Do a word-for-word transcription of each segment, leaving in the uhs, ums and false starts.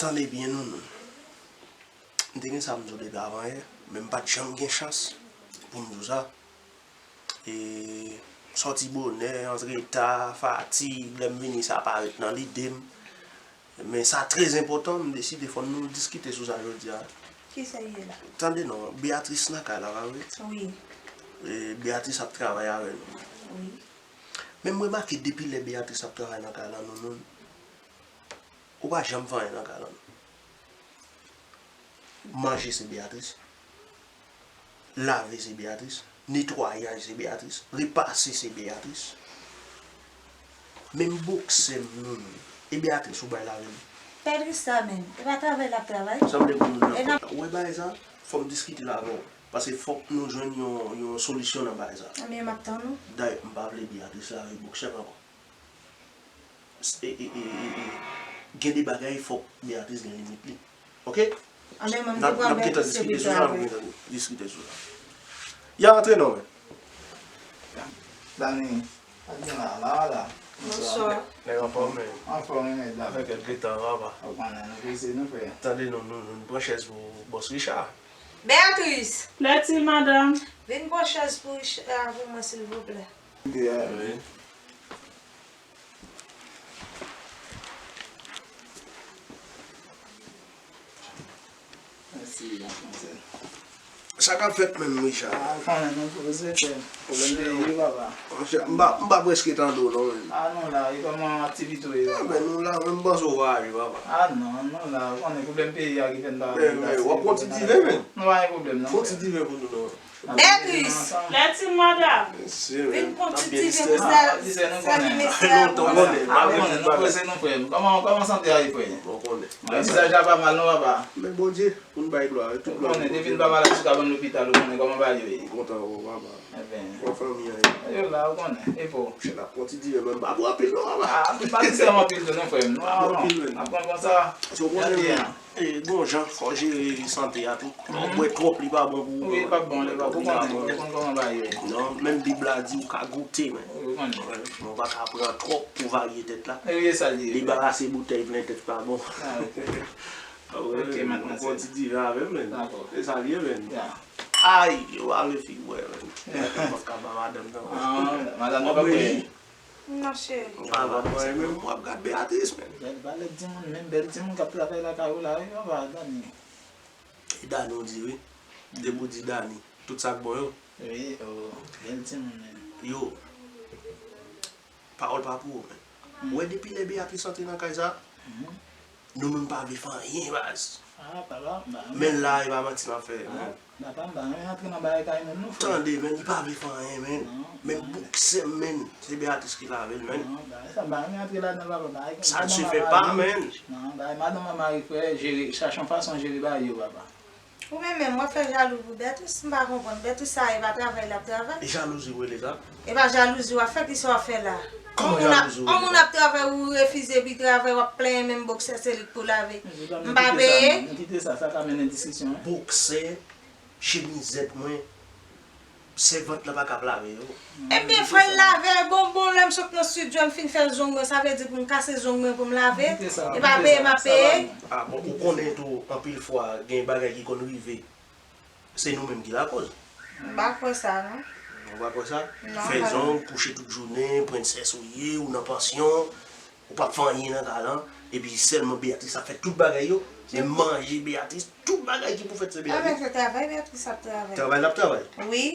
Tande byen, Nounoun. M te gen sa m di w depi avan yè, men m pa t janm gen chans pou m di w sa. E, sòti bonè, antre ta, fatig, lè m vini sa parèt nan lide m. Men sa trè enpòtan, m deside fò nou diskite sou sa jodi a. Kisa l ye la? Tande non, Beatrice nan kay la, pa vre? Wi. E, Beatrice ap travay avè nou. Wi. Men m remake depi lè Beatrice ap travay nan kay la, Nounoun, ou pa janm fè anyen nan kay la, non. Manje se Beatrice. Lave se Beatrice. Netwayaj se Beatrice. Repase se Beatrice. Menm boksè m, Nounoun, e Beatrice ou bay lavi m. Beatrice sa menm, e pa travay l ap travay? Sanble pou moun nan. Ou wè bagay sa, fò m diskite l avè w. Paske fòk nou jwenn yon, yon solisyon nan bagay sa. Ebyen, m ap tann ou. Dayè, m pa vle Beatrice lave boksè m ankò. E, e, e, e, e, gen de bagay fòk Beatrice gen limit li. Oke? N ap, n ap gentan diskite sou sa, n ap gentan diskite sou sa. Y a antre non, men. Dani, sa k gen la, la, la. Bonswa. Nèg anfòm, men. Anfòm, wi, medam. Avèk èd letan, papa. Ou konnen, nou prese, nou frè. Tande non, nou, nou pran chèz pou bòs Richard. Beatrice! Lètil, madanm. Vin pran chèz pou Richard, pou mwen, silvouplè. Wi. Mèsi, madanm. Sa k ap fèt menm, Richard? A, ou konnen nou poze, frè m. Pwoblèm peyi, wi, papa. Monchè, m pa, m pa prèske tande w non, menm. A, nou la, e kòman aktivite w ye, papa? A, men nou la, men m panse w vwayaje, papa. A, non, nou la, ou konnen pwoblèm peyi a ki fè n pa vle pase. Men, men, w ap pran ti diven, menm. Nou pa gen pwoblèm, non, frè m. Fè yon ti diven pou nou, non. Beatrice! Lètil, madanm. Vin pran ti diven pou sa, sa li mesye a. Lontan, ou konnen, m pa gen tout bagay. Kòman, kòman sante a ye, frè? Ou konnen. Vizaj la pa mal non, papa. Men Bondye, pou n bay glwa, tout glwa pou Bondye. Ou konnen, depi n pa malad sou kabann lopital, ou konnen kòman bagay yo ye. M kontan wè w, papa. Ebyen. Kòman fanmi an ye? Yo la, ou konnen. E pou? Chè la, pran ti diven, men m pa bwè anpil non, papa. A, m pa di sa anpil tou non, frè m. Non, non. Anpil, men. N ap pran konsa. Sa w konnen, men. E, gon jan, fò w jere sante a tou. Lè w bwè twòp, li pa bon pou ou. Wi, li pa bon, li pa bon. Ou konnen, ou konn kòman bagay yo ye. Non, menm Bib la di ou ka goute, men. Wi, ou konnen. Wi, men w pa ka pran twòp pou varye tèt la. Wi, e sa l ye. Debarase boutèy plen tèt pa bon. A, ok. Ok, matmazel. Pran ti diven avè m, men. Dakò. E sa l ye, men. Ya. Ay, yo pa vle fi bwè, men. Ya. Mwen pa ka ba madanm nan. A, madanm nan pa bwè. Non, cheri. Papa mwen menm, w ap gad Beatrice, men. Bèl valè timoun, menm bèl timoun k ap travay lakay ou la, wi, papa, Dani. E Dani, w di, wi. Depi w di Dani, tout sa k bon yo. Wi, o, bèl timoun, men. Yo, pawòl pa pou ou, men. Ou wè, depi lè Beatrice antre nan kay sa, nou menm pa vle fè anyen, baz. A, papa, m pa renmen. Men la, e pa manti m ap fè, men. Papa, m pa renmen antre nan bagay kay moun, non, frè. Tande, men, li pa vle fè anyen, men. Men boksè m, men, se Beatrice ki lave l, men. Non, bagay sa, m pa renmen antre ladan, papa. Bagay sa n se fè pa, men. Non, bagay madanm an mari, frè, jere, chache yon fason jere bagay yo, papa. Ou menm menm, w ap fè jalou pou Beatrice, m pa konprann. Beatrice sa, e pa travay l ap travay. E jalouzi w rele sa? E pa jalouzi w ap fè, kisa w ap fè la? Kòman jalouzi w rele sa? Yon moun ap travay, ou refize, epi travay, w ap plenyen, menm boksè se li k pou lave. M pa peye. Nou kite sa, sa ka mennen diskisyon, wi. Boksè, chemizèt mwen, sèvant lan pa ka ap lave yo. Ebyen, fò l lave, bon, bon, lè m sot nan estidyo, m fin fè zong mwen, sa vle di pou m kase zong mwen pou m lave? E pa peye m ap peye? A, bon, ou konnen tou, anpil fwa, gen bagay ki konn rive. Se nou menm ki lakòz. M pa kwè sa, non. Ou pa kwè sa? Non, pa. Fè zong, kouche tout jounen, prensès ou ye, ou nan pansyon, ou p ap fè anyen nan kay lan, epi sèlman Beatrice ap fè tout bagay yo, men manje Beatrice, tout bagay ki pou fèt se Beatrice. A, men se travay Beatrice ap travay. Travay l ap travay? Wi.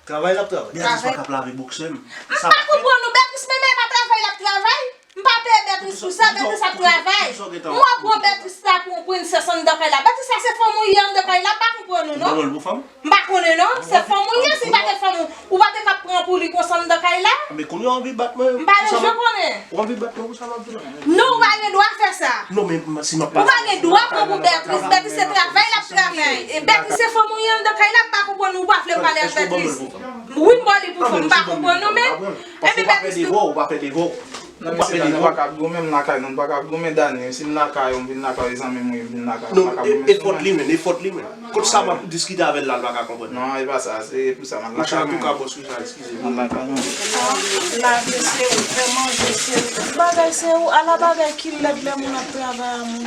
Travay l ap travay. Beatrice pa t ap lave boksè m. M pa konprann ou, Beatrice menm e pa travay l ap travay. M pa peye Beatrice pou sa, Beatrice ap travay. M wè pran Beatrice la pou yon prensès anndan kay la. Beatrice la se fanm ou ye anndan kay la, m pa konprann ou non. Ou pran l pou fanm? M pa konnen non, se fanm ou ye, si l pa te fanm ou, ou pa te ka pran pou li konsa anndan kay la. Men kounye a w anvi bat mwen. M pa bezwen konnen. Ou anvi bat mwen pou sa m ap di la? Non, ou pa gen dwa fè sa. Non, men si m ap bat. Ou pa gen dwa pran pou Beatrice. Beatrice se travay l ap travay. E Beatrice se fanm ou ye anndan kay la, m pa konprann ou pa vle pale ak Beatrice. Wi, m ba li pou fanm, m pa konprann non, men. Ebyen Beatrice tou. Ou pa fè devwa w. Non, mesye, Dani, nou pa ka ap goumen, m lakay nou, nou pa ka ap goumen, Dani. Si m lakay ou, m vin lakay ou, e zanmi m ou ye, m vin lakay ou, nou pa ka ap goumen. E fòt li menm, e fòt li menm. Kot sa m ap diskite avè l la, l pa ka konprann. Non, e pa sa, se pou sa, m al lakay nou. Antouka, bòs Richard, eskize m. M al lakay nou. Lave se ou, fè manje se ou, tout bagay se ou, ala bagay ki lèd lè moun ap travay a moun.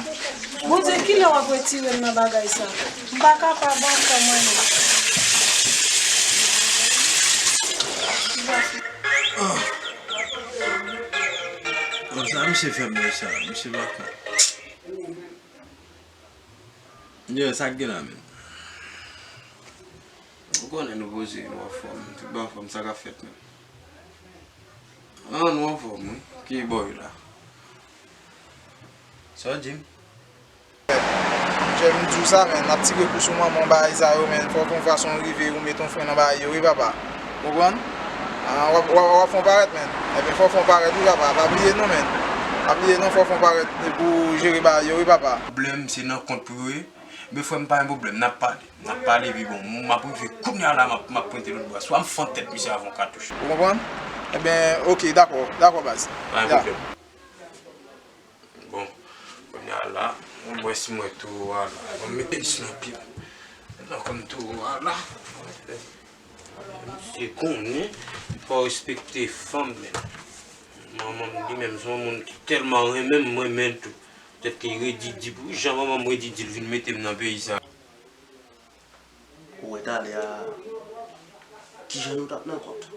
Bondye, kilè w ap retire m nan bagay sa? M pa kapab ankò, mwen menm. Bon, sa misye fè m la sa, misye pa konn. Yo, sa k gen la menm? Ou konnen nou poze, nou anfòm, tout bagay anfòm, sa k ap fèt menm? Ah, nou anfòm, wi. Ki bò w la? Sa w di m? Chè, m di w sa, men, n ap tire kou sou manman w, bagay sa yo, men, fò w fè yon fason rive, ou met yon fren nan bagay yo, wi, papa. Ou konprann? Ah, w ap, w ap, w ap fè yon parèt, men. Ebyen, fò w fè yon parèt, wi, papa. Pa bliye non, men. Pa bliye non, fò w fè yon parèt pou w jere bagay yo, wi, papa. Pwoblèm, se nan kont pou yo ye. Men frè m, pa gen pwoblèm, n ap pale. N ap pale, epi bon, m ap rive kounye a la, m ap, m ap pwente lòt bò a. Swa m fann tèt misye avè yon katouch. Ou konprann? Ebyen, oke, dakò, dakò, baz. Pa gen pwoblèm. Bon, kounye a la, mwen si mwen towo a la. Mwen mete dis nan pye m. Nan kòm towo a la. Misye konnen, fò w respekte fanm, men. Manman m, li menm, se yon moun ki tèlman renmen m, m renmen l tou. Petèt ke redi di pou jan manman m redi di l vin mete m nan peyi sa. Ou wè talè a, kijan nou t ap nan kont?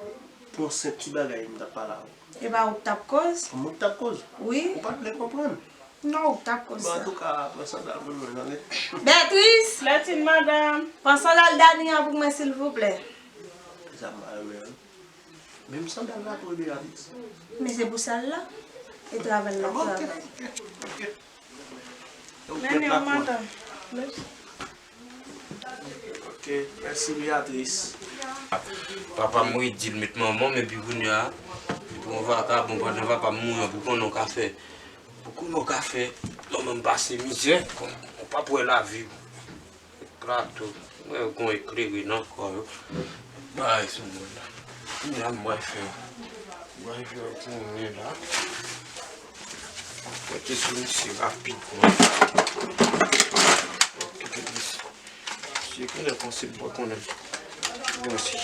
Pou yon senp ti bagay, m t ap pale avè w. E pa ou k t ap koz? Mwen k t ap koz? Wi. Ou pa t vle konprann? Non, ou k t ap koz sa. Bon, antouka, pran sandal pou mwen, tande? Bètris! Lètin, madanm. Pran sandal Dani an pou mwen, silvouplè. Se sa m pa renmen an. Menm sandal la tou, Bètris. Men se pou sal la. E travay la, travay. Ok, ok, ok. Men, men, madanm. Ok, mèsi, Bètris. Papa m redi l met manman m, epi kounye a, epi yon vakabon, pandan papa m mouri an, pou konnen w ka fè, pou konnen w ka fè manman m pase mizè, kòm ou p ap wè lavi. Plato, mwen gon eklere nan kò yo. Bagay sou moun la. Kounye a m pral fè, m pral fè tounen la. Mete sou misye rapidman. Kite misye. Misye konnen panse m pa konnen. Bon, si.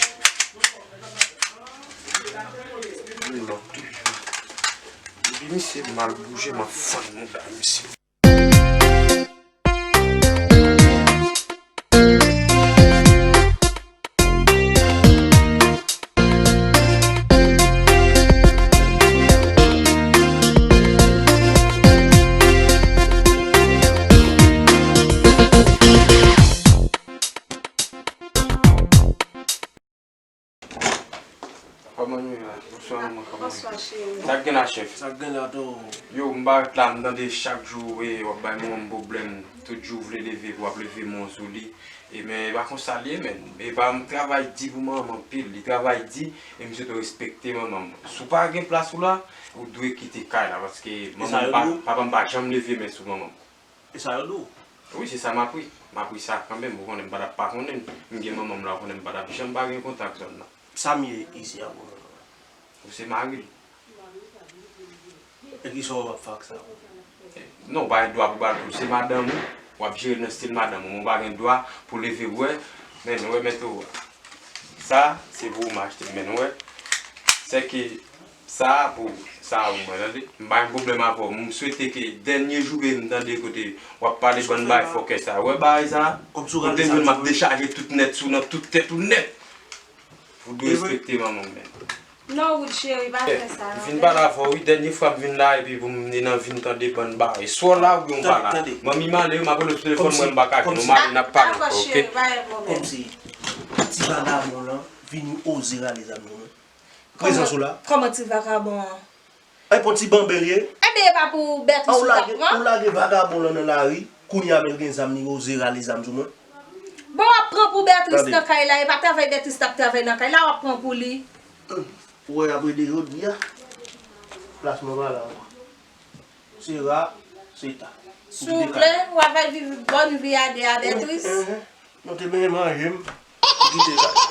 Yon lòt toujou. Depi misye mal bouje, m ap fann mouda misye. Kòman nou ye la? Bonswa, manman, kòman w ye? Bonswa, cheri. Sa k gen la, chèf? Sa k gen la, tou? Yo, m parèt la, m tande chak jou, e, w ap bay manman m pwoblèm. Tout jou w vle leve, w ap leve men w sou li. E, men, e pa konsa l ye, men. E pa m travay di pou manman m anpil. Li travay di, e misye tou respekte manman m. Si w pa gen plas ou la, ou dwe kite kay la, paske manman m pa, papa m pa janm leve men sou manman m. E sa yo di w? Wi, se sa m apri. M apri sa kanmenm, ou konnen m pa t ap pa konnen. M gen manman m la, ou konnen m pa t ap janm pa gen kontak zòn nan. Sa m ye isi a pou ou menm? Ou se mari l. E kisa w ap fè ak sa? Non, ou pa gen dwa pou ba l tou. Se madanm ou, w ap jere l nan estil madanm ou. Men ou pa gen dwa pou leve w wè. Men, nou wè, men tou. Sa, se pou ou m achte l, men nou wè. Sèke sa pou, sa pou mwen, tande. M pa gen pwoblèm avè w. M swete ke dènye jou ke m tande kote w ap pale bann bagay fòkè sa. Ou wè bagay sa? Kote m jwenn m ap dechaje tout nèt sou nan tout tèt ou nèt. Ou dwe respekte manman w, men. Non, Wood cheri, pa fè sa non. M fin pale avè w, wi, dènye fwa m vin la, epi pou m vin nan vin tande bann bagay. Swa w la oubyen w pa la. Manmi m ale, wi, m ap rele w sou telefòn, mwen m pa ka jwenn ou, m ale, n ap pale ankò, oke? Kòmsi ti vagabon lan vini oze rale zam nan mwen. Prezans ou la. Kòman ti vagabon an? Ay, pon ti banben l ye. Ebyen, e pa pou Bètris ou t ap pran? Ou lage vagabon lan nan lari, kounye a men l gen zam, li oze rale zam sou mwen. Bon, w ap pran pou Bètris nan kay la, e pa travay Bètris t ap travay nan kay la, w ap pran pou li. Ou wè, apre de jodi a, plas mwen pa la ankò. Se ra, se ta. Si w vle, w ap al viv bòn vi a de a Bètris. Nou te benyen manje m, m kite kay.